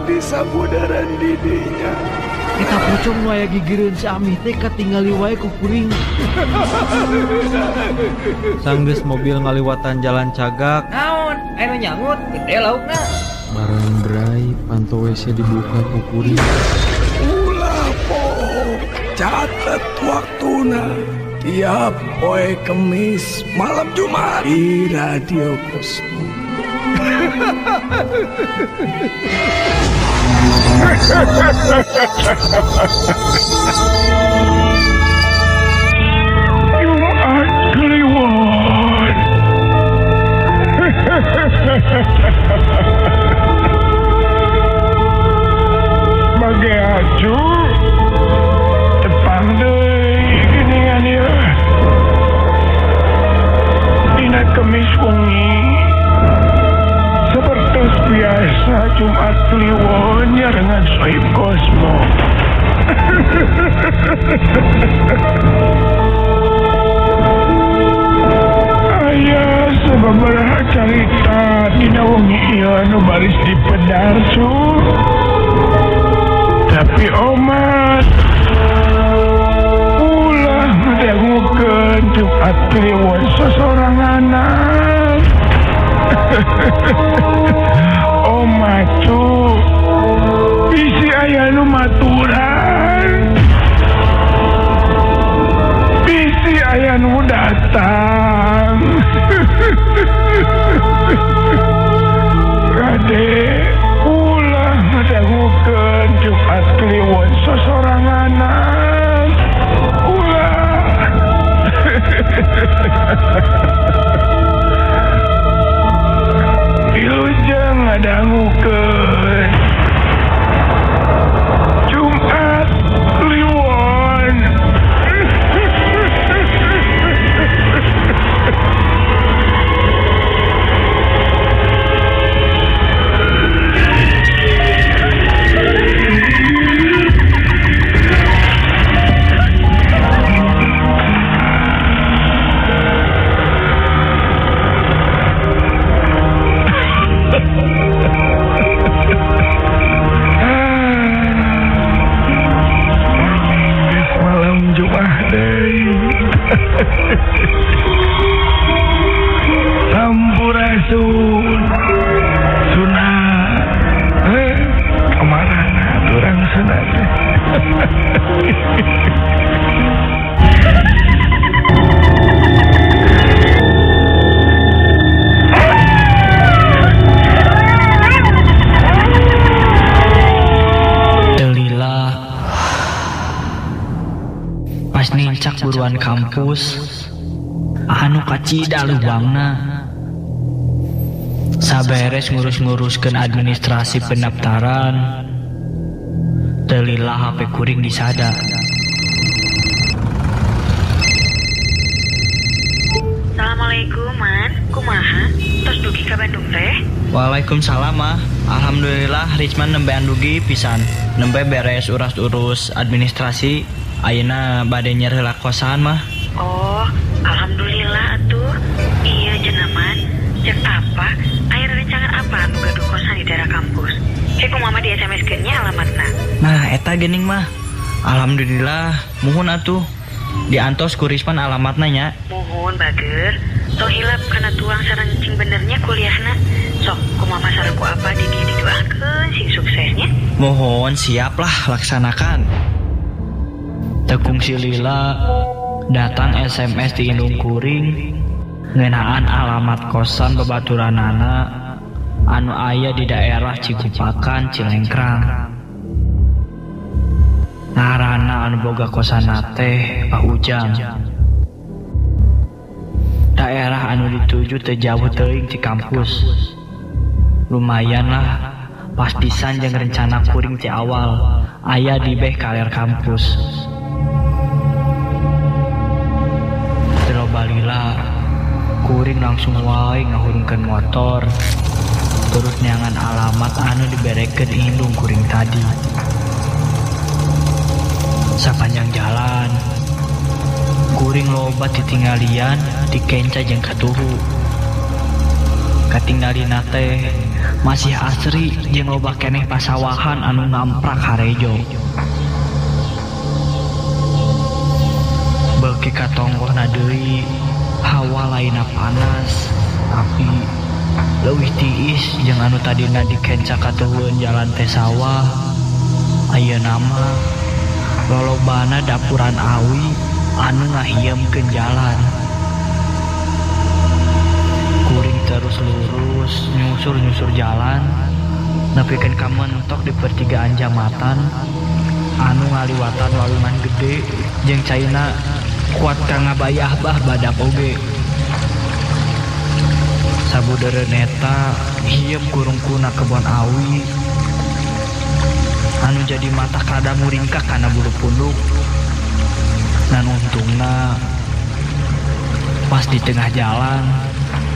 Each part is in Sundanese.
di sabudaran didinya. Eta pocong nu aya gigireun si Amih teh katingali wae ku kuring. Sanggeus mobil ngaliwatan jalan cagak. Naon? Aya nu nyangut, gede laukna. Barang berai panto WC dibuka ku kuring. Ulah poho, catet waktuna. Tiap poe Kemis malam Jumat di Radio Kosmo. Jumat Kliwon. Bagi acu tepang deui geuningan ieu. Dina Kemis wengi seperti biasa Jumat Kliwon nyarengan Sohib Kosmo. Aya sababaraha carita dina wengi ieu anu baris dipedar cu. Tapi omat ulah ngadangukeun Jumat Kliwon sosoranganan. Omat cu, bisi aya nu maturan, bisi aya nu datang. Kade ulah ngadangukeun Jumat Kliwon sosoranganan. Ulah. Wilujeng ngadangukeun Jumat Kliwon. Malam Jumat deui. Sampurasun. Suna. Kamarana urang suna teh. Delila pas nincak buruan kampus anu kacida lubangna. Saberes ngurus-nguruskeun administrasi pendaftaran, Delila HP kuring disada. Assalamualaikum man, kumaha? Tos dugi ka Bandung teh? Waalaikumsalam mah. Alhamdulillah Risman nembean dugi pisan. Nembe beres urus-urus administrasi, ayeuna bade nyer heula kosan mah. Oh, alhamdulillah atuh. Iya cenah man, cek apa? Aya rerencangan apa anu gaduh kosan di daerah kampus? Cek ku mama di SMS-keun nya alamatna. Nah, eta geuning mah. Alhamdulillah, muhun atuh. Diantos ku Risman alamatna nya. Muhun bager, tong hilap kana tuang sareng cing benernya kuliahna. Sok ku mama sareng ku apa di dieu didoakeun sing suksesnya. Mohon siap lah laksanakan. Tekung silila datang SMS di indung kuring ngeunaan alamat kosan babaturanana anu aya di daerah Cigupakan Cilengkrang. Ngaranna anu boga kosan teh Pak Ujang. Daerah anu dituju teu jauh teuing ti kampus. Lumayan lah, pas pisan jeung rencana kuring ti awal aya di beh kaler kampus. Teu balila kuring langsung wae ngahurungkeun motor terus neangan alamat anu diberekeun indung kuring tadi. Sapanjang jalan kuring loba titinggalian dikenca jeung katuhu. Katinggalina teh masih asri jeung loba keneh pasawahan anu ngamprak harejo. Beuki ka tonggohna deui, hawa lainna panas, tapi leuwih tiis jeung anu tadina dikenca katuhun jalan teh sawah. Ayeuna mah lolobana dapuran awi anu ngahieumkeun jalan. Kuring terus lurus nyusur-nyusur jalan nepikeun ka mentok di pertigaan jambatan anu ngaliwatan walungan gede jeung caina kuat ka ngabayah bah badak oge. Sabudeureun eta hieum kurungkuna kebon awi anu jadi mata kada muringkak kana bulu punduk. Ngan untungna pas di tengah jalan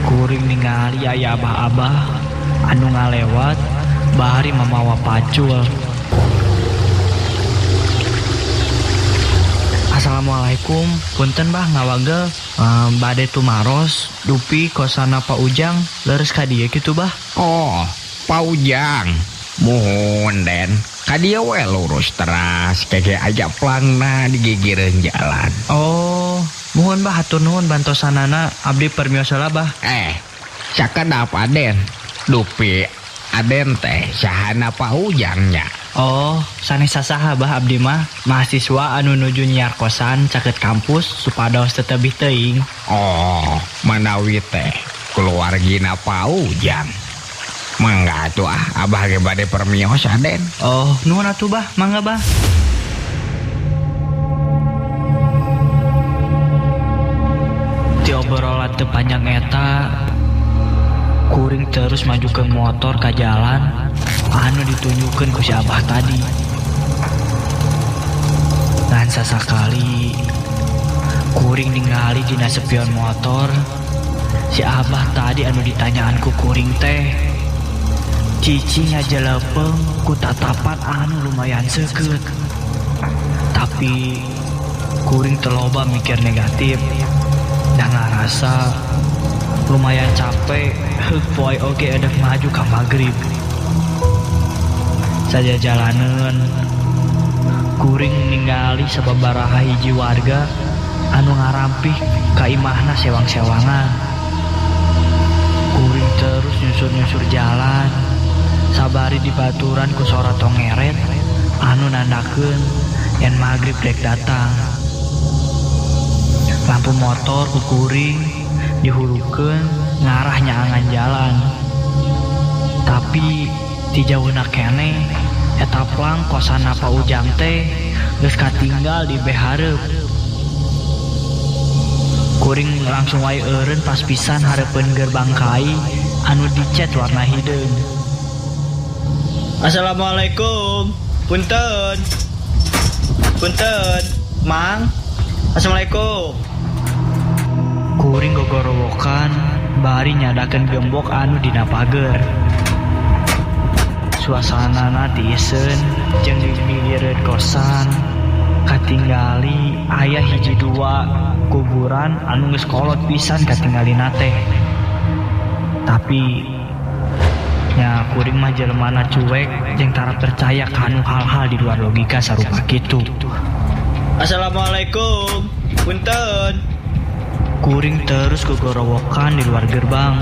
kuring ningali aya abah-abah anu ngalewat bari mamawa pacul. Assalamualaikum, punten bah ngawagel, bade tumaros dupi kosana Pak Ujang leres ka dieu kitu bah. Oh, Pak Ujang. Muhun Den, ka dieu we lurus teras keke aja plangna di gigireun jalan. Oh, muhun bah hatur nuhun bantosanana, abdi permios heula bah. Sakedap Aden, dupi Aden teh sahana Pak Ujang nya. Oh, sanes sasaha bah abdi mah mahasiswa anu nuju nyiar kosan caket kampus supados teu tebih teuing. Oh, manawi teh keluargina Pak Ujang. Mangga atuh ah, abah ge bade permios Aden. Oh, nuhun atuh bah, mangga bah. Ti obrolan teu panjang eta, kuring terus maju ke motor ka jalan anu ditunjukkeun ku si abah tadi. Ngan sasakali kuring ningali dina spion motor si abah tadi anu ditanyaan ku kuring teh cici ngajelepeung ku tatapan anu lumayan seukeut. Tapi kuring teu loba mikir negatif dan ngarasa lumayan capek heuk poe oge edek maju ka magrib. Saja jalaneun kuring ningali sababaraha hiji warga anu ngarampih ka imahna sewang-sewangan. Kuring terus nyusur-nyusur jalan sabari dibaturan ku sora tongeret anu nandakeun yen magrib dek datang. Lampu motor ku kuring dihulukeun ngarah nyaangan jalan. Tapi ti jauhna keneh eta plang kosana Pak Ujang teh geus katinggal di behareup. Kuring langsung wae eureun pas pisan hareupeun gerbang kai anu dicet warna hideung. Assalamualaikum, punten. Punten, Mang. Assalamualaikum. Kuring gogorowokan bari nyadakeun gembok anu dina pager. Suasanana tiiseun jeung digigireun kosan katinggali aya hiji dua kuburan anu geus kolot pisan katinggalina teh. Tapi nya kuring mah jelemana cuek jeung tara percaya kanu hal-hal di luar logika sarupa kitu. Assalamualaikum, punten. Kuring terus gogorowokan di luar gerbang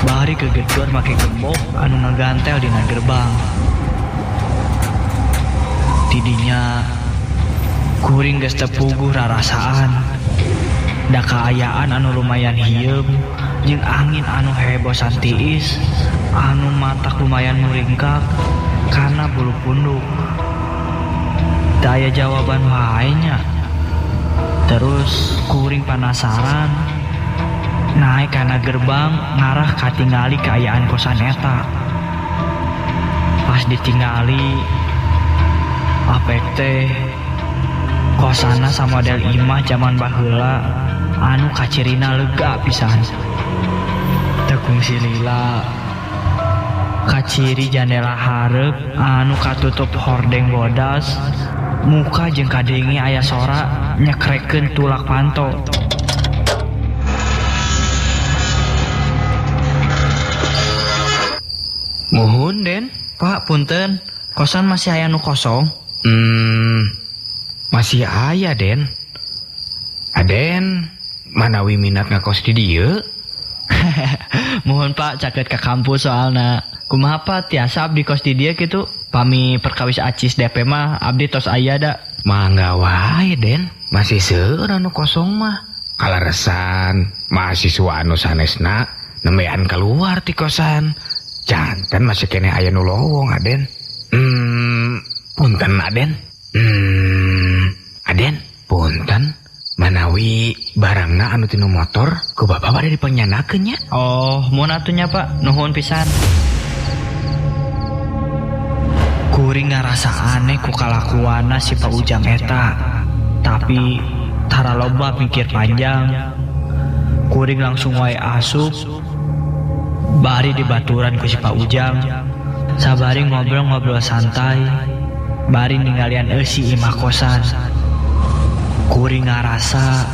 bari kegedor make gembok anu ngagantel dina gerbang. Tidinya kuring geus teu puguh rarasaan. Da kaayaan anu lumayan hieum jeung angin anu hebosan tiis anu matak lumayan muringkak kana bulu punduk. Teu aya jawaban wae nya. Terus kuring panasaran naik kana gerbang ngarah katingali kaayaan kosan eta. Pas ditingali apek teh kosana samodel imah jaman baheula anu kacirina lega pisan. Teu kungsi lila kaciri jandela hareup anu katutup hordeng bodas, muka jeung kadenge aya sora nyekrekeun tulak panto. Muhun, Den. Pak, punten. Kosan masih aya nu kosong? Masih aya, Den. Aden, manawi minat ngakos di dieu? Muhun Pak, caket ke kampus soalna. Kumaha Pak, tiasa abdi kos di dieu kitu? Pami perkawis acis DP mah abdi tos aya da. Mangga wae, Den. Masih seueur anu kosong mah. Kaleresan mahasiswa anu sanesna nembean keluar ti kosan. Janten masih keneh aya nu lowong, Aden. Punten, Aden. Aden, punten. Manawi barangna anu tinu motor ku bapak bade dipanyandakeun nya. Oh, mun atuh nya Pak, nuhun pisan. Kuring ngarasa aneh ku kalakuanna si Pak Ujang eta. Tapi tara loba mikir panjang. Kuring langsung wae asup. Bari dibaturan ku si Pak Ujang. Sabari ngobrol-ngobrol santai. Bari ninggalian eusi imah kosan. Kuring ngarasa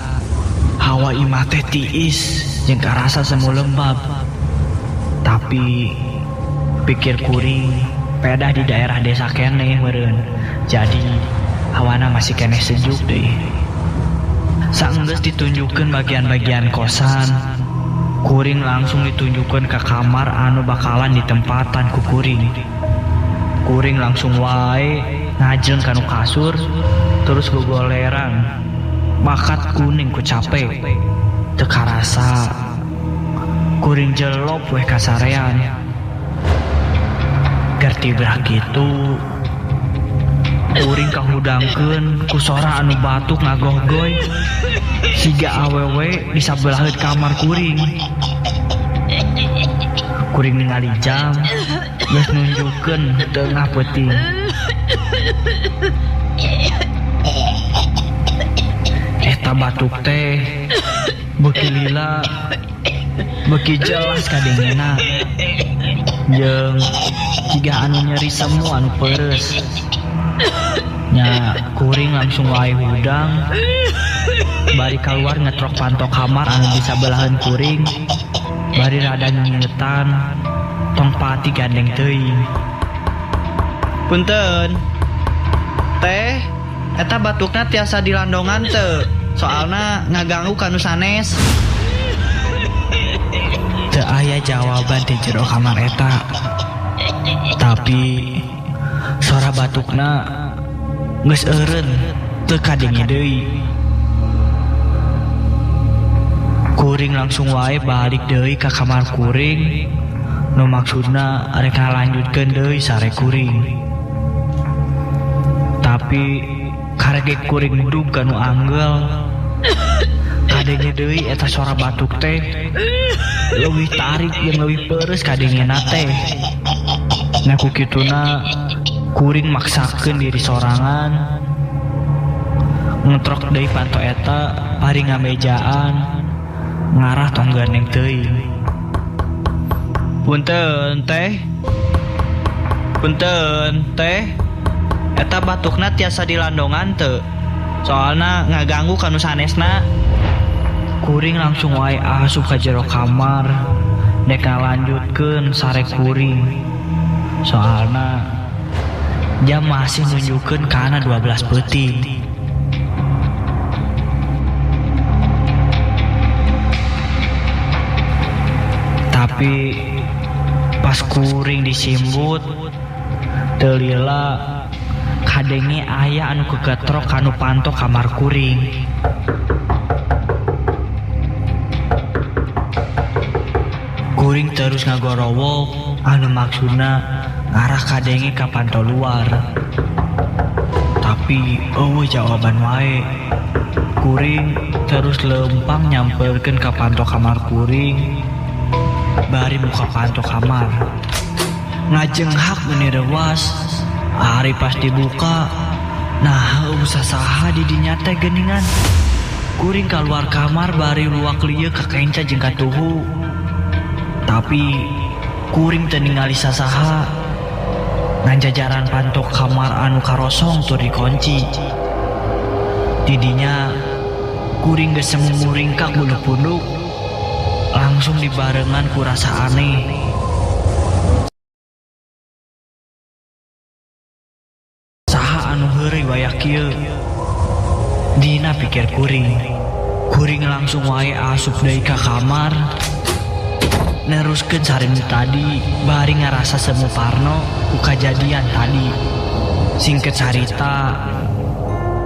hawa imah teh tiis jeung karasa semu lembab. Tapi pikir kuring pedah di daerah desa keneh meureun. Jadi hawana masih keneh sejuk deui. Saenggeus ditunjukkeun bagian-bagian kosan, kuring langsung ditunjukkeun ke kamar anu bakalan ditempatan ku kuring. Kuring langsung wae ngajeng kanu kasur, terus gogoleran. Bakat kuning ku capek. Teu karasa kuring jelop weh kasarean. Gerti berak kitu kuring kahudangkeun ku sora anu batuk ngagohgoy siga awewe di sabelaheun kamar kuring. Kuring ningali jam geus nunjukkeun tengah peuting. Eta batuk teh beuki lila beuki jelas kadengena jeung jiga anu nyeri semu anu peres. Nya kuring langsung wae hudang bari keluar ngetrok panto kamar anu di sabelaheun kuring bari rada nyingetan tong pati gandeng teuing. Punten teh, eta batukna tiasa dilandongan teu? Soalna ngaganggu kanu sanes. Teu aya jawaban di jero kamar eta. Tapi suara batukna geus eureun teu kadenge deui. Kuring langsung wae balik deui ka kamar kuring. Nu maksudna rek ngalanjutkeun deui sare kuring. Tapi karege kuring dug kanu anggel. Kadenge deui eta suara batuk teh leuwih tarik jeung leuwih peres kadengena teh. Nah ku kituna kuring maksakeun diri sorangan ngetrok deui panto eta bari ngamejaan ngarah tong gandeng teuing. Punten teh. Punten teh. Eta batukna tiasa dilandongan teu? Soalna ngaganggu kanu sanesna. Kuring langsung wae asup ka jero kamar dek ngalanjutkeun sare kuring. Soalna jam masih nunjukkeun kana 12 peuting. Tapi pas kuring disimbut teu lila kadenge aya anu kegetrok kanu panto kamar kuring. Kuring terus ngagorowok anu maksudna ngarah kadenge ka panto luar. Tapi eueuh jawaban wae. Kuring terus lempang nyamperkeun ka panto kamar kuring. Bari muka panto kamar. Ngajenghak meuni reuas. Ari pas dibuka, nah eueuh sasaha di dinya teh geuningan. Kuring kaluar kamar bari luak lieu ka kenca jeung katuhu. Tapi kuring teu ningali sasaha. Ngan jajaran panto kamar anu karosong tur dikunci. Didinya kuring geus semu muringkak bulu punduk. Langsung dibarengan ku rasa aneh. gaya kieu. Dina pikir kuring. Kuring langsung wae asup deui ka kamar. Neruskeun sare nu tadi bari ngarasa semu parno ku kajadian tadi. Singkat carita,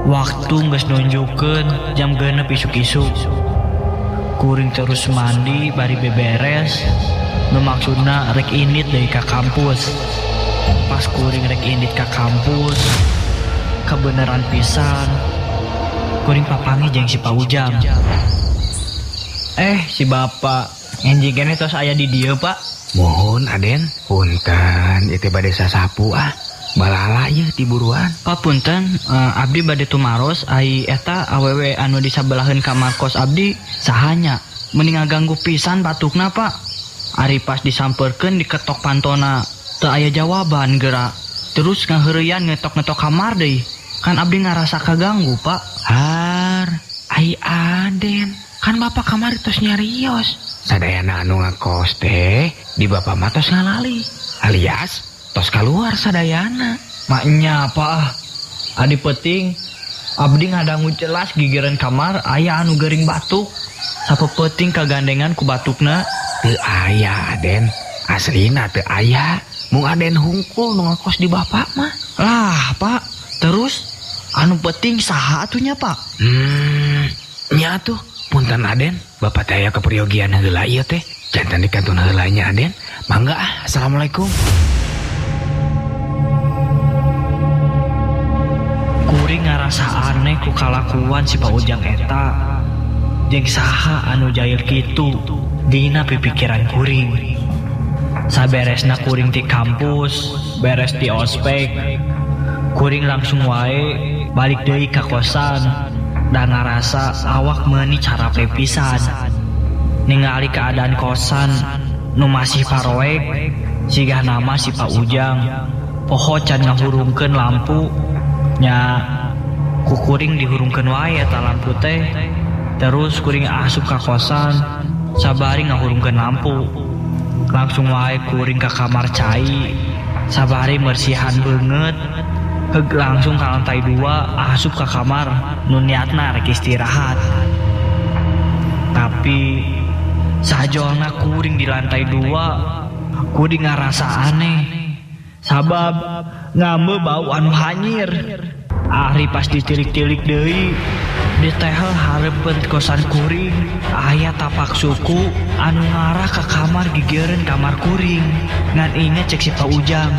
waktu geus nunjukkeun jam 6 isuk-isuk. Kuring terus mandi bari beberes, nu maksudna rek indit deui ka kampus. Pas kuring rek indit ka kampus, kebenaran pisan kuring papanggih jeung si Pak Ujang. Si bapak enjing keneh tos aya di dieu, Pak. Mohon Aden, punten ieu teh bade sasapu ah. Balala ieu tiburuan. Pak punten, abdi bade tumaros ai eta awewe anu di sabelaheun kamar kos abdi sahanya. Mending ngaganggu pisan batukna, Pak. Ari pas disamperkeun diketok pantona, teu aya jawaban geura. Terus ngaheureyan ngetok-ngetok kamar deui. Kan abdi ngarasa kaganggu, Pak. Har, ai Aden, kan bapak kamari tos nyarios. Sadayana anu ngakos teh di bapak mah tos ngalali, alias tos keluar sadayana. Maknya apa ah? Adi penting abdi ngadangu jelas gigireun kamar aya anu geuring batuk. Sapepeting kagandengan ku batukna. Teu aya Aden, aslina teu aya. Mung Aden hungkul nu ngakos di bapak mah. Lah, Pak, terus anu penting saha atunya, Pak? Nya atuh. Punten Aden, bapak teh aya keperyogian heula ieu teh. Jantan dikantun heula nya Aden. Mangga ah, assalamualaikum. Kuring ngarasa aneh ku kalakuan si Pak Ujang eta. Jeung saha anu jail kitu dina pipikiran kuring. Saberesna kuring ti kampus, beres ti ospek, kuring langsung wae balik deui ka kosan. Dan ngarasa awak meuni carape pisan. Ningali keadaan kosan nu masih paroek, sigah nama si Pak Ujang poho can ngahurungkeun lampu. Nya ku kuring dihurungkeun wae eta lampu teh. Terus kuring asup ka kosan sabari ngahurungkeun lampu. Langsung wae kuring ka kamar cai sabari mersihan beungeut. Heg langsung ka lantai 2 asup ka kamar nu niatna rek istirahat. Tapi sajolna kuring di lantai 2, kuring ngarasa aneh. Sabab ngambe bau anu hanyir. Ari pas ditilik-tilik deui, ditehel hareupeun kosan kuring, aya tapak suku anu ngarah ka kamar gigireun kamar kuring. Ngan inget cek si Pak Ujang,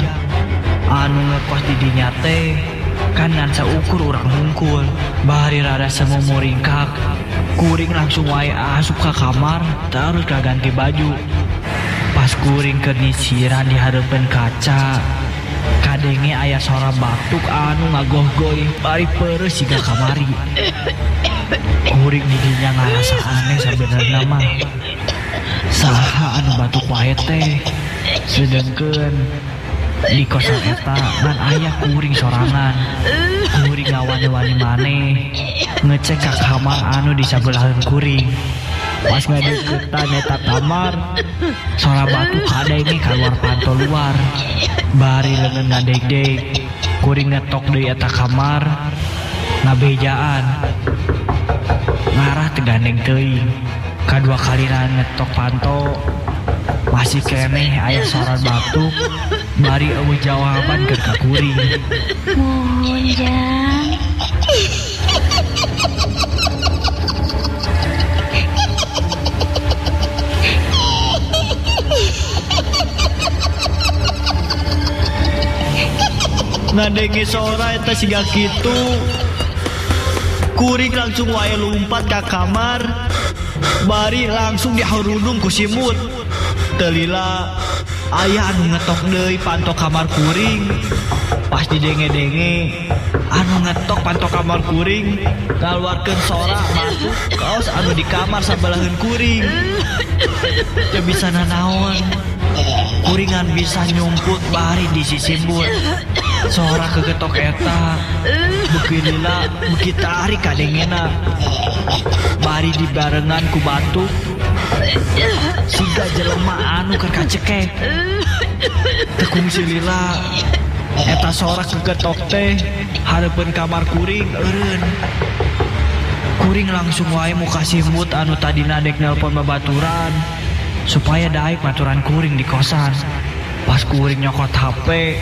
anu ngekos di dinya teh kan ngan saukur urang hungkul. Bari rada semu muringkak, kuring langsung wae asup ka kamar terus kaganti baju. Pas kuring keur nyisiran di hareupeun kaca, kadenge aya sora batuk anu ngagohgoy bari peureuh siga kamari. Kuring di dinya ngarasa aneh sabenerna mah. Saha anu batuk wae teh? Sedengkeun di kosan eta ngan aya kuring sorangan. Kuring ngawani-wani maneh ngecek ka kamar anu di sabelaheun kuring. Pas ngadeukeutan eta kamar, sora batuk kadenge kaluar panto luar. Bari leungeun ngadegdeg, kuring ngetok deui eta kamar, ngabejaan. Ngarah teu gandeng teuing. Kadua kalina ngetok panto, masih keneh aya sora batuk. Bari eueuh jawaban keur ka kuring. Mohon Jang. Ngadenge sora eta siga kitu. Kuring langsung wae lumpat ka kamar. Bari langsung diharudung ku simut. Telila aya anu ngetok deui panto kamar kuring. Pas didenge-denge anu ngetok panto kamar kuring ngaluarkeun sora batuk kaos anu di kamar sabelaheun kuring. Teu bisa nanaon. Kuringan bisa nyumput bari disisimbut. Sora kegetok eta beuki lila beuki tarik kadengena. Bari dibarengan ku batuk siga jelema anu keur kacekek. Teu kungsi lila Eta sora kegetok teh hareupeun kamar kuring eureun. Kuring langsung wae muka simut anu tadina dek nelpon babaturan supaya daek maturan kuring di kosan. Pas kuring nyokot HP,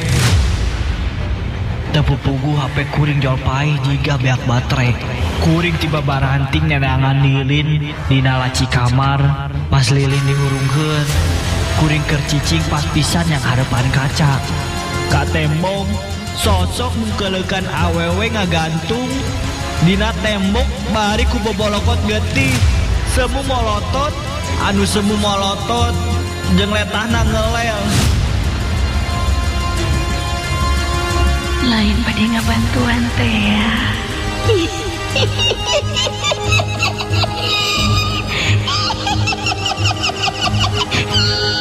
teu pupuguh HP kuring jol paeh jiga beak baterai. Kuring tiba baranting neneangan lilin dina laci kamar. Pas lilin dihurungkeun, kuring keur cicing pas pisan yang hareupan kaca. Ka tembok sosok mungkeleukan awewe ngagantung dina tembok bari ku bobolokot getih. Semu molotot, anu semu molotot jeung letahna ngelel. Lain bade ngabantuan teh ya.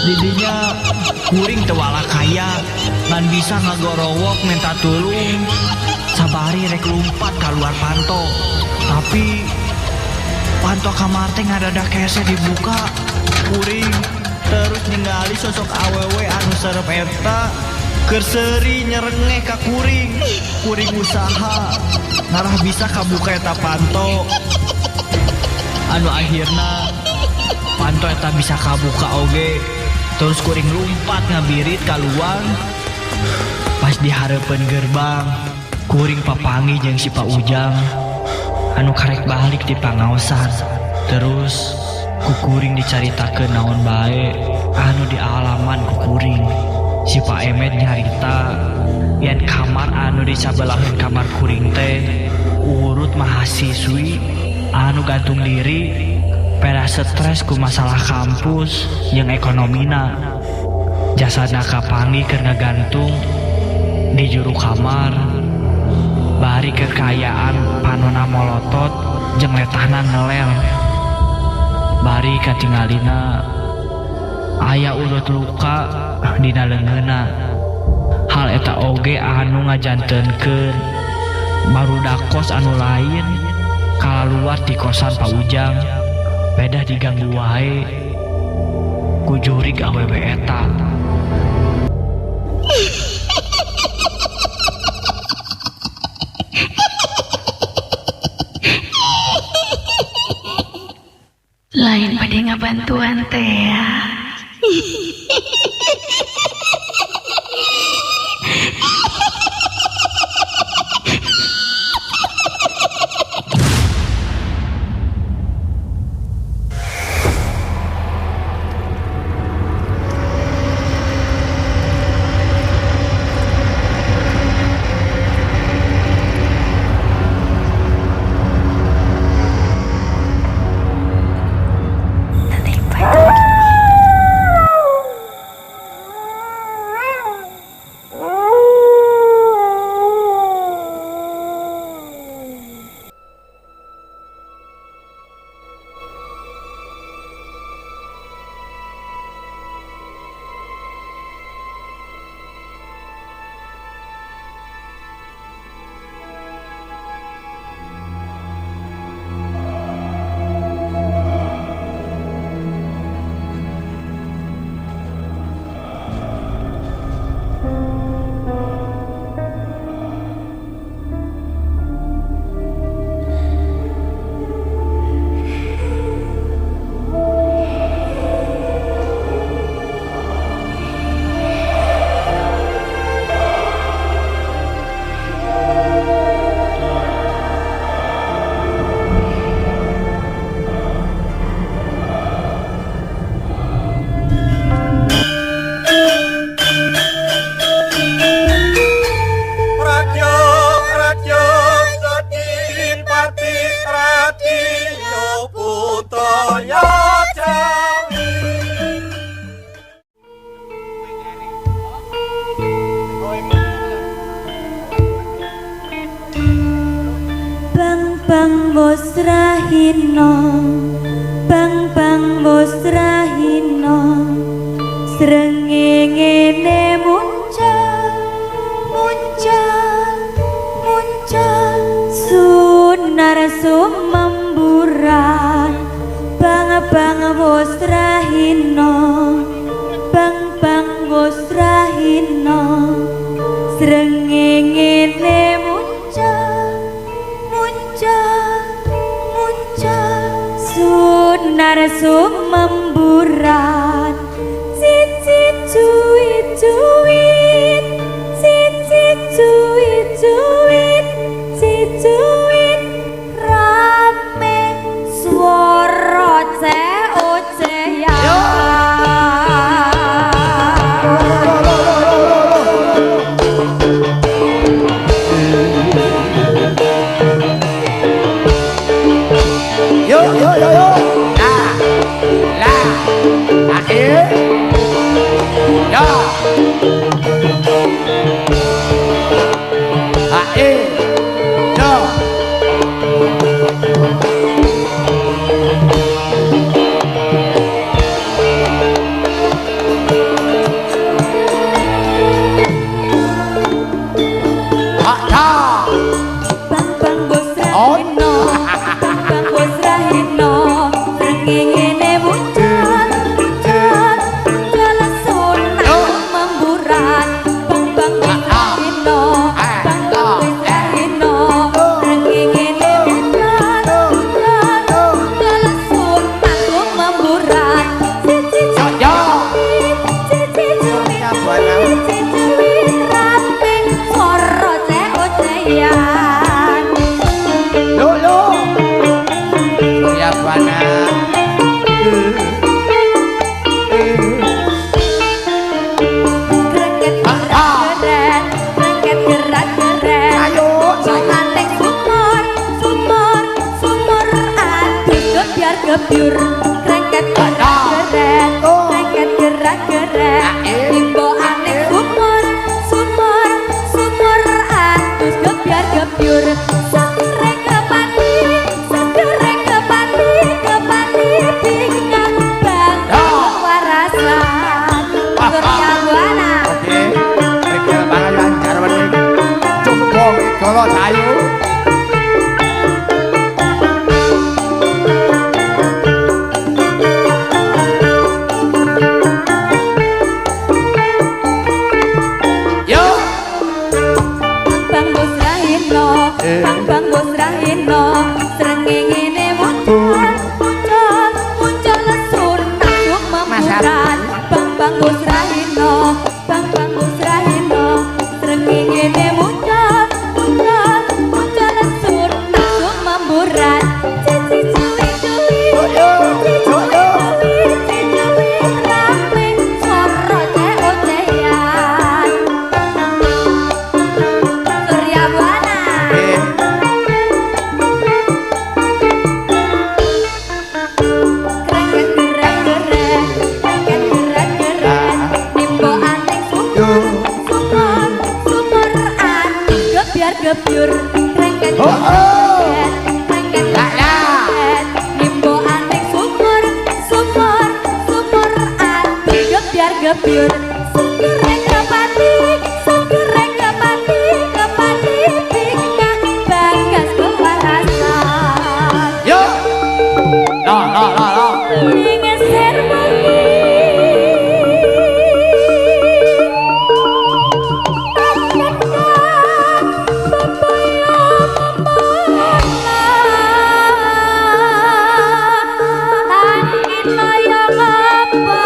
Didinya kuring teu walakaya ngan bisa ngagorowok minta tulung. Sabari rek lumpat kaluar panto, tapi panto kamar teh ngadadak hese dibuka. Kuring terus ningali sosok awewe anu serep eta keur seuri nyerengeh ka kuring. Kuring usaha ngarah bisa kabuka eta panto. Anu akhirna panto eta bisa kabuka oge. Terus kuring lumpat ngabirit kaluar. Pas di hareupeun gerbang, kuring papanggih jeung si Pak Ujang anu karek balik di pangaosan. Terus ku kuring dicaritakeun naon bae anu di alaman ku kuring. Si Pak Emet nyarita yen kamar anu di sabelaheun kamar kuring teh urut mahasiswi anu gantung diri pera stres ku masalah kampus jeung ekonomina. Jasadna kapanggih keur ngagantung di juru kamar bari kekayaan panona molotot jeung letahna ngelel. Bari katingalina aya urut luka dina leungeunna. Hal eta oge anu ngajantenkeun barudak kos anu lain kalaluar di kosan Pak Ujang pedah diganggu wae ku jurig awewe eta. Lain bade ngabantuan teh ya. Bang wos rahina, bang bang wos rahina, srengenge muncul muncul muncul sunar sumemburan. Bang bang wos rahina, bang bang wos rahina, Srengenge muncul muncul muncul sunar sumemburan cici cuit cuit cici cuit cuit cicuit rame swara ce-ocean. Yo yo yo yo. La la a e yo a e yo. A ta Bang bang bos rahino, bang bang bos rahino, srengenge muncul muncul muncul sunah memburan. Bang bang bos rahino, bang bang bos rahino, srengenge muncul muncul muncul sunah memburan. Cici cuit, cici cuit, cici cuit, rame swara ce-ocean. Lo lo. Surya Buana. Kreket gerak kreket gerak geret. Ayo sayang. Antek sumur sumur sumur adus gebyar gebyur. Kreket gerak geret kreket gerak geret. Timbo antek sumur sumur sumur adus gebyar gebyur. Segere kepati segere kepati kepati bingah bangun warasan. Surya Buana. Oke, Rikil Pangayu Jarwani. Cukup Golo Sayu. Yo. Bang bos rahino, bang bang bos rahino, srengenge muncul muncul muncul sunah memburan. Bang bang bos rahino, bang bang bos rahino, srengenge muncul muncul muncul sunah memburan. Cici cuit cuit, cici cuit cuit, cici cuit rame swara ce-ocean. Surya Buana. Kreket gerak geret, kreket gerak geret, nimbo anting sumur, sumur, sumur adus gebyar gebyur. Kreket gerak geret, kreket gerak geret, nimbo anting sumur, sumur, sumur adus gebyar gebyur. Segere kepati, segere kepati, kepati bingah bagas kewarasan. Yo. La la la la. Ngeser wengi tekan pepaya mempala tangin layang apa.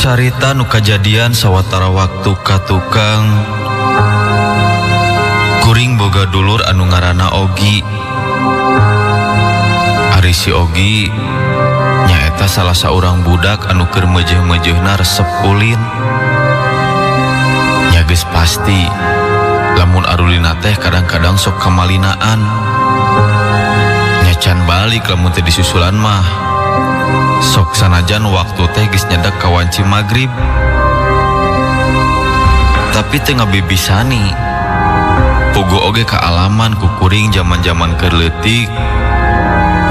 Carita nu kajadian sawatara waktu ka tukang kuring boga dulur anu ngaranna Ogi. Ari si Ogi nyaeta salah saurang budak anu keur meujeuh-meujeuhna resep ulin. Nya geus pasti lamun arulina teh kadang-kadang sok kamalinaan. Nya can balik lamun teu disusulan mah. Sok sanajan waktu teh geus nyedek ka wanci magrib. Tapi teu ngabibisani. Puguh oge kaalaman ku kuring jaman-jaman keur leutik.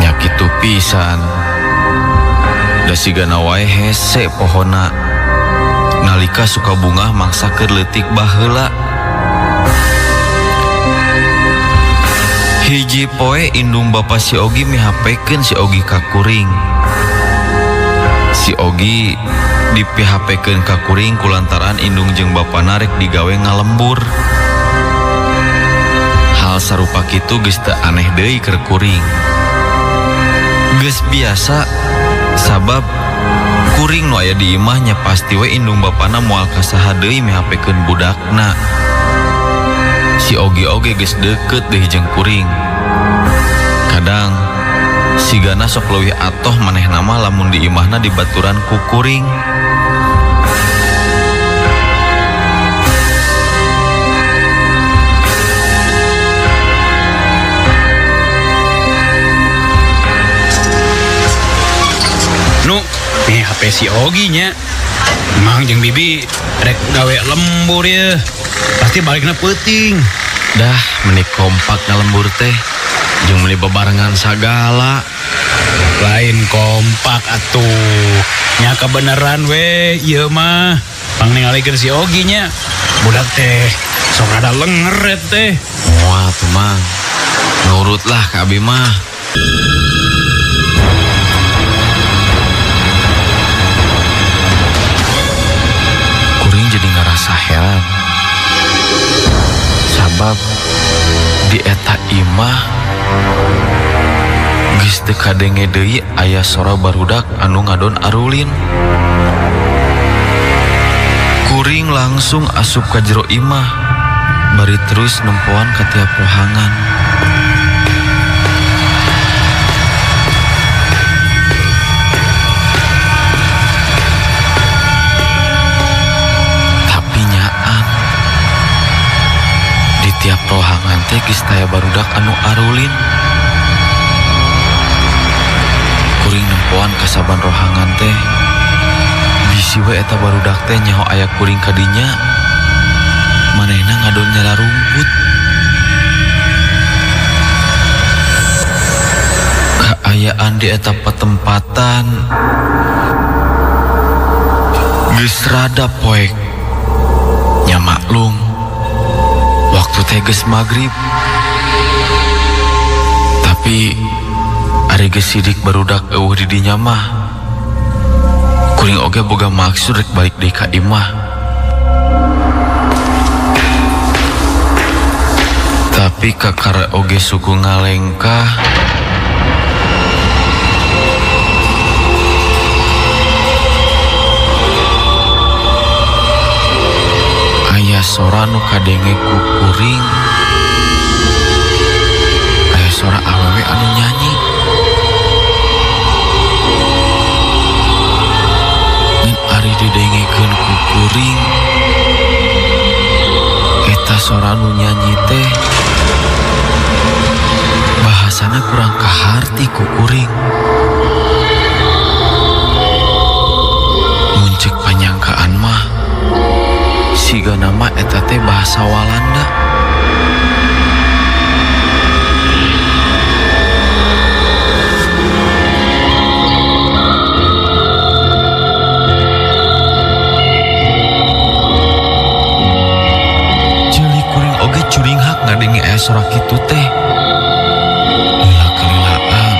Nya kitu pisan. Da sigana wae hese pohona. Nalika suka bungah mangsa keur leutik baheula. Hiji poe indung bapa si Ogi mihapekeun si Ogi ka kuring. Si Ogi dipihapekeun ka kuring kulantaran indung jeung bapana rek digawe ngalembur. Hal sarupa kitu geus teu aneh deui keur kuring. Geus biasa sabab kuring nu aya di imah nya pasti we indung bapana moal ka saha deui mihapekeun budakna. Si Ogi oge geus deukeut deui jeung kuring. Kadang sigana sok leuwih atoh manehna mah lamun di imahna dibaturan ku kuring. Nu, nih HP si Ogi nya. Mang jeung Bibi rek gawe lembur ye. Pasti balikna peuting. Dah, meni kompak ngalembur teh. Jeung meni bebarengan sagala. Lain kompak atuh. Nya kebenaran we ieu mah. Pang ningalikeun si Ogi nya. Budak teh sok rada lenger teh. Moal tuh Mang. Nurutlah ka abi mah. Kuring jadi ngerasa heran. Sabab di eta imah geus teu kadenge deui aya sora barudak anu ngadon arulin. Kuring langsung asup ka jero imah bari terus nempoan ka tiap rohangan. Tapi nyaan di tiap rohangan teh geus taya barudak anu arulin. Kuring nempoan kasaban rohangan teh bisi we eta barudak teh nyaho aya kuring kadinya. Manehna ngadon nyala rumput. Kaayaan di eta patempatan geus rada poek. Nya maklum waktu teh geus magrib. Tapi ari geus sidik barudak eueuh di dinya mah. Kuring oge boga maksud rek balik deui ka imah. Tapi kakara oge suku ngalengkah. Aya sora nu kadenge ku kuring. Aya sora awewe anu nyanyi. Ngan ari didengekeun ku kuring, eta sora nu nyanyi teh bahasana kurang kaharti ku kuring. Mun ceuk panyangkaan mah sigana mah eta teh bahasa Walanda. Ceuli kuring oge curinghak ngadenge aya sora kitu teh. Lila kalilaan.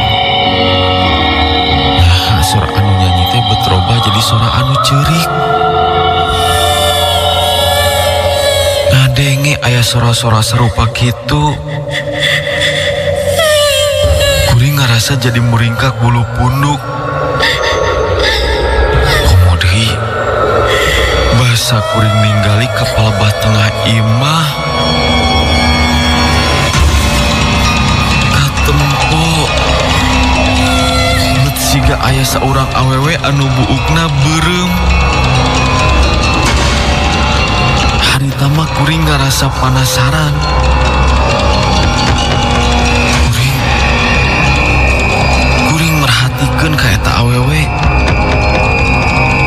Nah, sora anu nyanyi teh bet robah jadi sora anu ceurik. Ngadenge aya sora-sora serupa kitu. Kuring ngarasa jadi muringkak bulu punduk. Komo deui Basa kuring ninggali ka palebah tengah imah. Katempo bet siga aya saurang awewe anu buukna beureum. Harita mah kuring ngarasa panasaran. Kuring merhatikeun ka eta awewe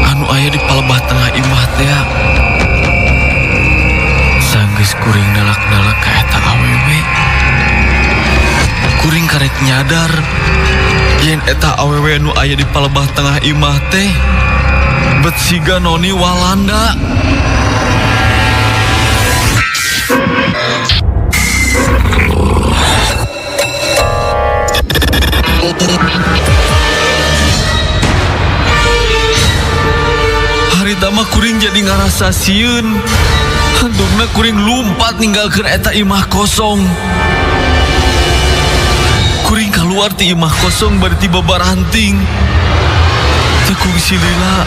anu aya di palebah tengah imah teh. Sanggeus kuring nalak-nalak ka eta awewe, kuring karek nyadar yen eta awewe nu aya di palebah tengah imah teh bet siga noni Walanda. Harita mah kuring jadi ngarasa sieun. Handukna kuring lumpat ninggalkeun eta imah kosong. Kuring keluar ti imah kosong bari ti babaranting. Teu kungsi lila.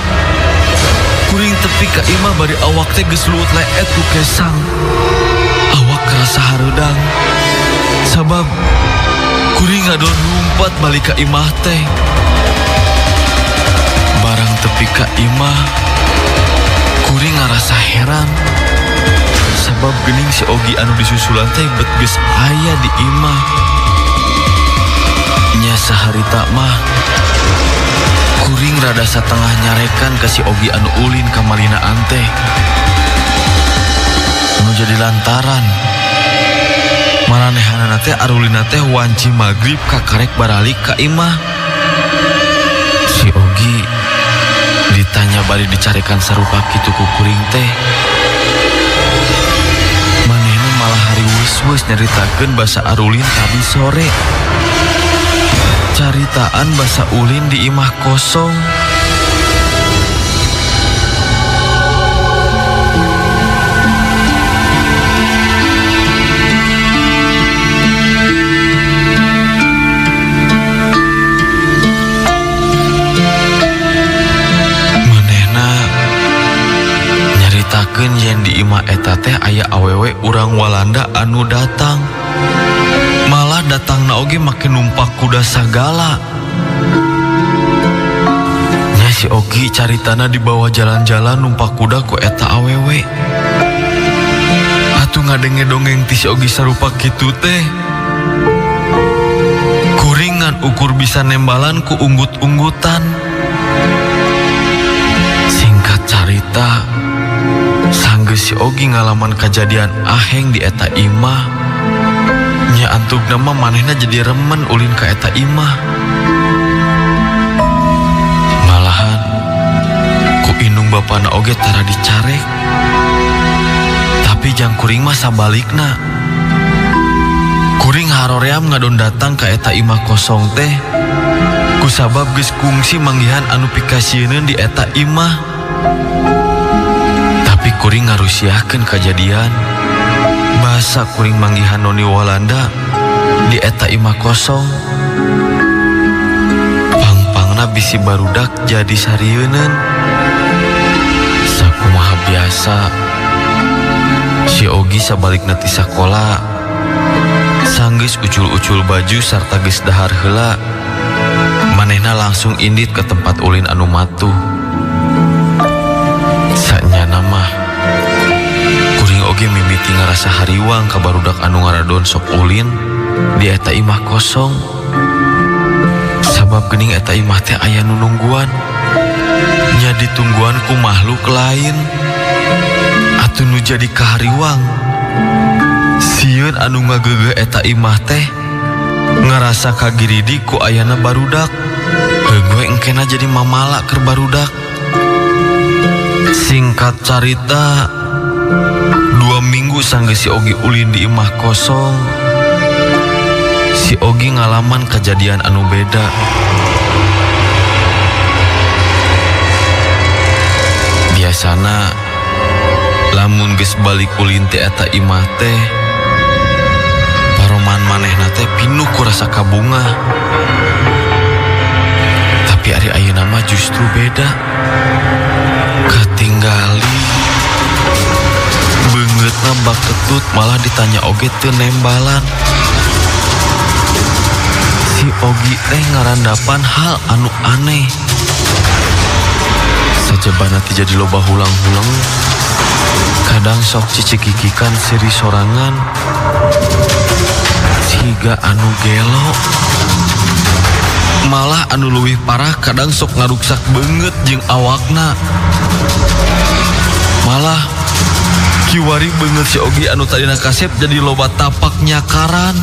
Kuring tepi ka imah bari awak teh geus luwut leet ku kesang. Awak kerasa hareudang. Sabab kuring ngadon lumpat balik ka imah teh. Barang tepi ka imah, kuring ngarasa heran. Sabab geuning si Ogi anu disusulan teh bet geus aya di imah. Nya saharita mah kuring rada satengah nyarekan ka si Ogi anu ulin ka malinaan teh. Nu jadi lantaran maranehanana teh arulina teh wanci magrib kakarek baralik ka imah. Si Ogi ditanya bari dicarekan sarupa kitu ku kuring teh. Manehna malah hariweus-weus nyaritakeun basa arulin tadi sore. Caritaan basa ulin di imah kosong. Manehna nyaritakeun yen di imah eta teh aya awewe urang Walanda anu datang. Malah datangna oge make numpak kuda sagala. Nya si Ogi caritana dibawa jalan-jalan numpak kuda ku eta awewe. Atuh ngadenge dongeng ti si Ogi sarupa kitu teh. Kuringan ukur bisa nembalan ku unggut-unggutan. Singkat carita, sanggeus si Ogi ngalaman kajadian aheng di eta imah. Nya antugna mah manehna jadi remen ulin ka eta imah. Malahan ku indung bapana oge tara dicarek. Tapi jang kuring mah sabalikna. Kuring haroream ngadon datang ka eta imah kosong teh. Kusabab geus kungsi manggihan anu pikasieun di eta imah. Tapi kuring ngarusiahkeun kajadian. Basa kuring manggihan noni Walanda di eta imah kosong. Pangpangna bisi barudak jadi sarieuneun. Sakumaha biasa si Ogi sabalikna ti sakola sanggeus ucul-ucul baju sarta geus dahar heula. Manehna langsung indit ke tempat ulin anu matuh. Sanyana mah kuring oge mimiti ngarasa hariwang ka barudak anu ngaradon sok ulin di eta imah kosong. Sabab geuning eta imah teh aya nu nungguan. Nya ditungguan ku makhluk lain. Atuh nu jadi kahariwang. Sieun anu ngageugeuh eta imah teh ngarasa kagiridi ku ayana barudak. Heuh gue engkena jadi mamala keur barudak. Singkat carita, 2 minggu sanggeus si Ogi ulin di imah kosong. Si Ogi ngalaman kejadian anu beda. Biasana lamun geus balik ulin ti eta imah teh, paroman manehna teh pinuh ku rasa kabungah. Tapi ari ayeuna mah justru beda. Katinggali Ngamukna baketut malah ditanya oge teu nembalan. Si Ogi teh ngarandapan hal anu aneh. Sajabana teh jadi loba hulang-huleng. Kadang sok cicikikikan siri sorangan. Siga anu gelo. Malah anu leuwih parah kadang sok ngaruksak beungeut jeung awakna. Malah kiwari beungeut si Ogi anu tadina kasep jadi loba tapak nyakaran.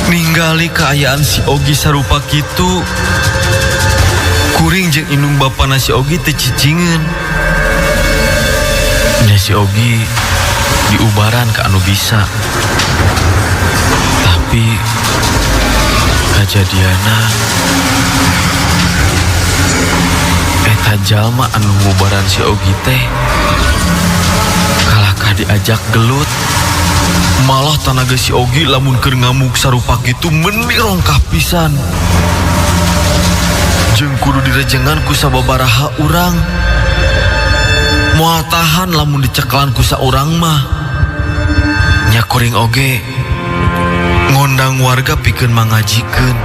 Ninggali kaayaan si Ogi sarupa kitu, kuring jeung indung bapana si Ogi teu cicingeun. Nya si Ogi diubaran ka anu bisa. Tapi kajadiana eta jalma anu ngubaran si Ogi teh kalahkah diajak gelut. Malah tanaga si Ogi lamun keur ngamuk sarupa kitu meuni rongkah pisan. Jeung kudu direjengan ku sababaraha urang. Moal tahan lamun diceklan ku saurang mah. Nya kuring oge ngondang warga pikeun mangajikeun.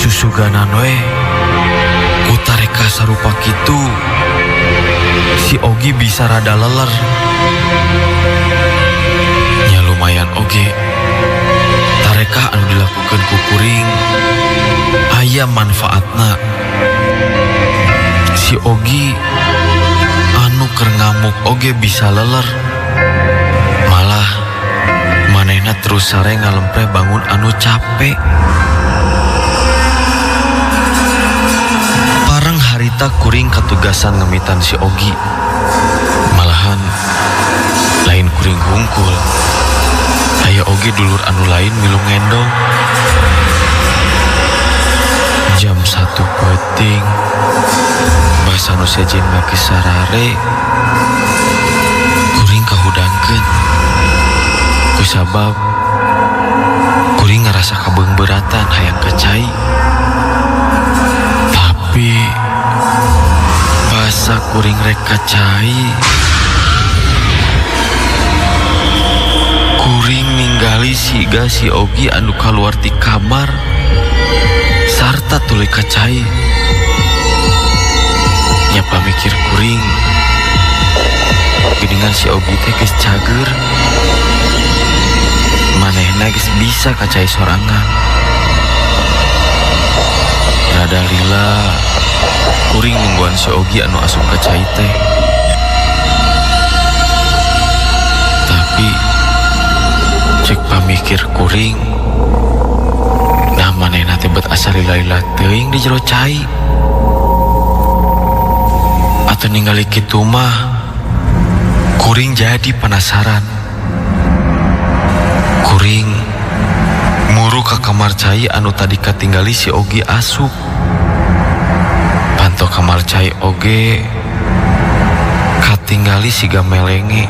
Susuganan we ku tareka sarupa kitu si Ogi bisa rada leler. Nya lumayan oge tarekah anu dilakukeun ku kuring aya manfaatna. Si Ogi anu keur ngamuk oge bisa leler. Malah manehna terus sare ngalempre bangun anu capek. Pareng harita kuring katugasan ngemitan si Ogi. Malahan lain kuring hungkul. Aya oge dulur anu lain milu ngendong. Jam 1 peuting basa nu sejen mah sarare kuring kahudangkeun. Kusabab kuring ngarasa kabeungbeuratan hayang ka cai. Tapi basa kuring rek ka cai, kuring ninggali siga si Ogi anu kaluar ti kamar sarta tuluy ka cai. Nya pamikir kuring geuningan si Ogi teh geus cager. Manehna geus bisa ka cai sorangan. Rada lila kuring nungguan si Ogi anu asup ka cai teh. Tapi cek pamikir kuring, nah manehna teh bet asa lila-lila teuing di jero cai. Atau ningali kitu mah kuring jadi penasaran. Kuring muru ka kamar cai anu tadi katinggali si Ogi asup. Panto kamar cai oge katinggali siga melenge.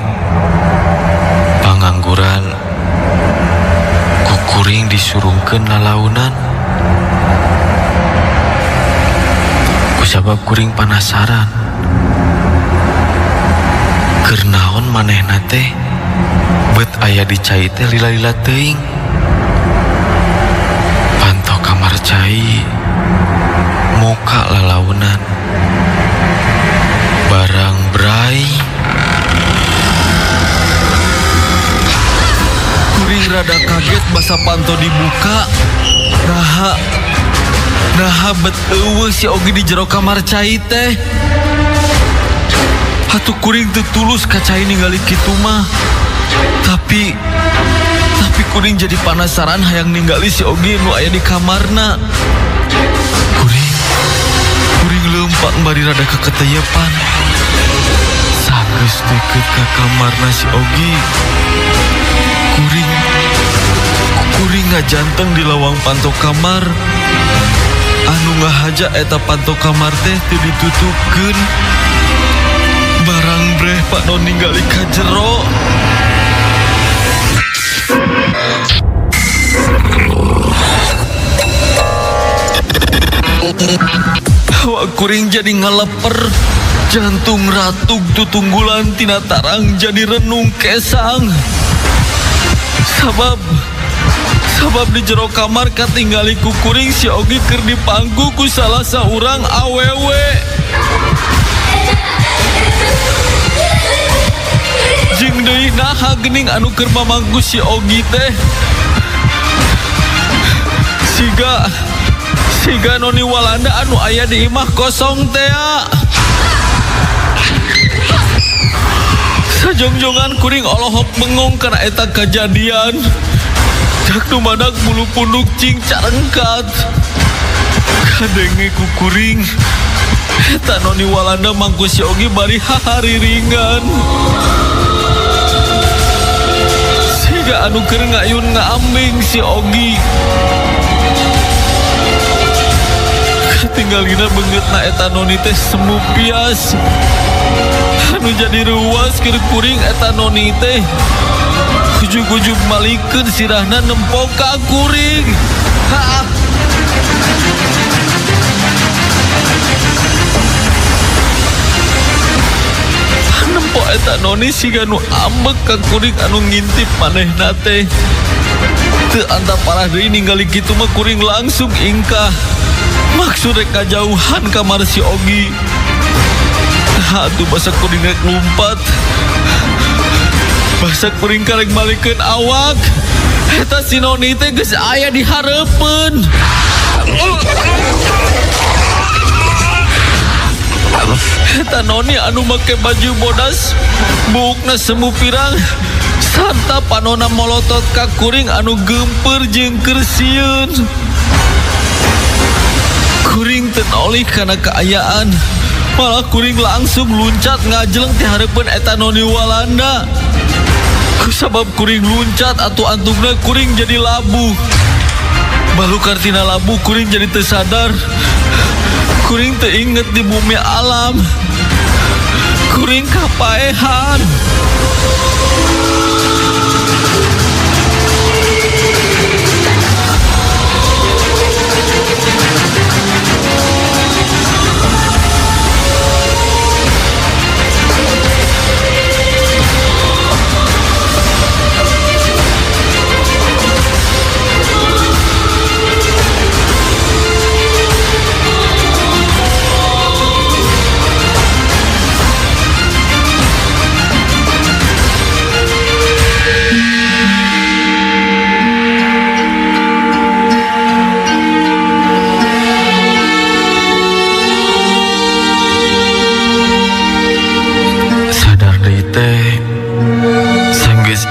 Pangangguran ku kuring disurungkeun lalaunan. Kusabab kuring penasaran. Keur naon manehna teh bet aya di cai teh lila-lila teuing. Panto kamar cai muka lalaunan. Barang brai kuring rada kaget basa panto dibuka. Naha bet eueuh si Ogi di jero kamar cai teh. Atuh kuring teu tulus ka cai ningali kitu mah. Tapi kuring jadi penasaran hayang ningali si Ogi nu aya di kamarna. Kuring leumpang bari rada kaketeyepan. Sageus deukeut ka kamarna si Ogi, kuring ngajanteng di lawang panto kamar. Anu ngahaja eta panto kamar teh teu ditutupkeun. Barang breh panon ningali ka jero. Hawa kuring jadi ngaleper. Jantung ratug tutunggulan tina tarang jadi renung kesang. Sabab sabab di jero kamar katinggali ku kuring si Ogi keur dipangku ku salah saurang awewe. Jeung deui naha geuning anu keur mamangku si Ogi teh. Siga siga noni Walanda anu aya di imah kosong teh. Sajongjongan kuring olohok bengong karena eta kejadian. Cak dumadak bulu punduk cing carengkat. Kadenge ku kuring eta noni Walanda mangku si Ogi bari hahariringan. Siga anu keur ngayun ngaambing si Ogi. Katinggalina beungeutna eta noni teh semu pias. Anu jadi ruas keur kuring eta noni teh. Ujug-ujug malikeun sirahna nempo ka kuring. Ha. Nempo eta noni siga nu ambek ka kuring anu ngintip manehna teh. Teu antap parah deui ningali kitu mah kuring langsung ingkah. Maksud rek kajauhan kamar si Ogi. Atuh basa kuring rek lumpat. Basa kuring karek balikeun awak. Eta si noni teh geus aya di hareupeun. Eta noni anu make baju bodas, buukna semu pirang, sarta panona molotot ka kuring anu geumpeur jeung keur sieun. Kuring teu nolih kana kaayaan. Malah kuring langsung luncat ngajeleng ti hareupeun eta noni Walanda. Kusabab kuring luncat atuh antugna kuring jadi labuh. Balukar tina labuh kuring jadi teu sadar. Kuring teu inget di bumi alam. Kuring kapaehan.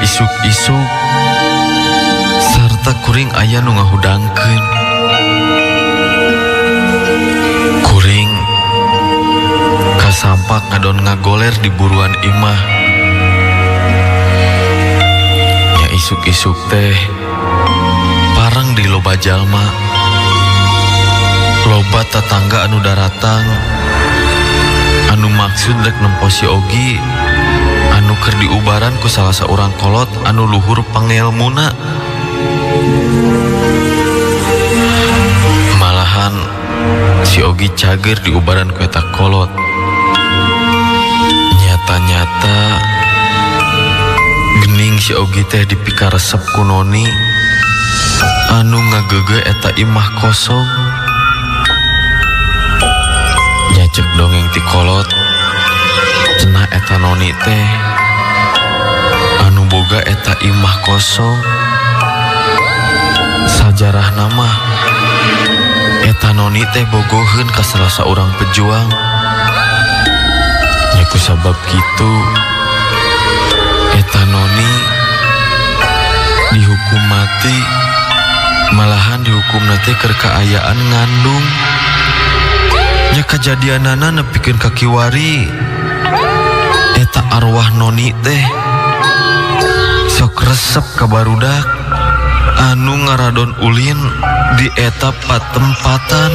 Isuk-isuk sarta kuring aya nu ngahudangkeun. Kuring kasampak ngadon ngagoler di buruan imah. Nya isuk-isuk teh parang di loba jalma. Loba tatangga anu daratang anu maksud rek nempo si Ogi anu keur diubaran ku salah saurang kolot anu luhur pangelmuna. Malahan si Ogi cager diubaran ku eta kolot. Nyata-nyata gening si Ogi teh dipikaresep ku noni anu ngagege eta imah kosong. Nyacek dongeng ti kolot cenah eta noni teh anu boga eta imah kosong. Sajarah nama eta noni teh bogoheun ka salah saurang pejuang. Nya ku sabab kitu eta noni dihukum mati, malahan dihukumna teh keur kaayaan ngandung. Nya kajadianana nepikeun ka kiwari eta arwah noni teh sok resep ka barudak anu ngaradon ulin di eta patempatan.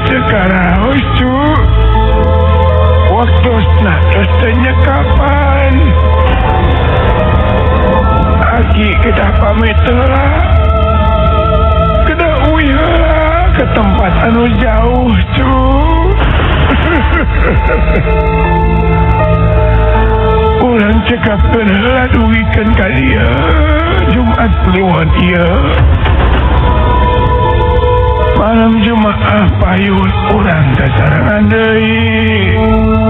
teu karaos cu. Waktosna tos teu nyekapan. Aki kedah pamit heula. Kedah uih heula ke tempat anu jauh cu. Urang cekapkeun heula dugikeun ka dieu Jumat Kliwon ieu. Malam Jumaah payun urang sasarengan deui.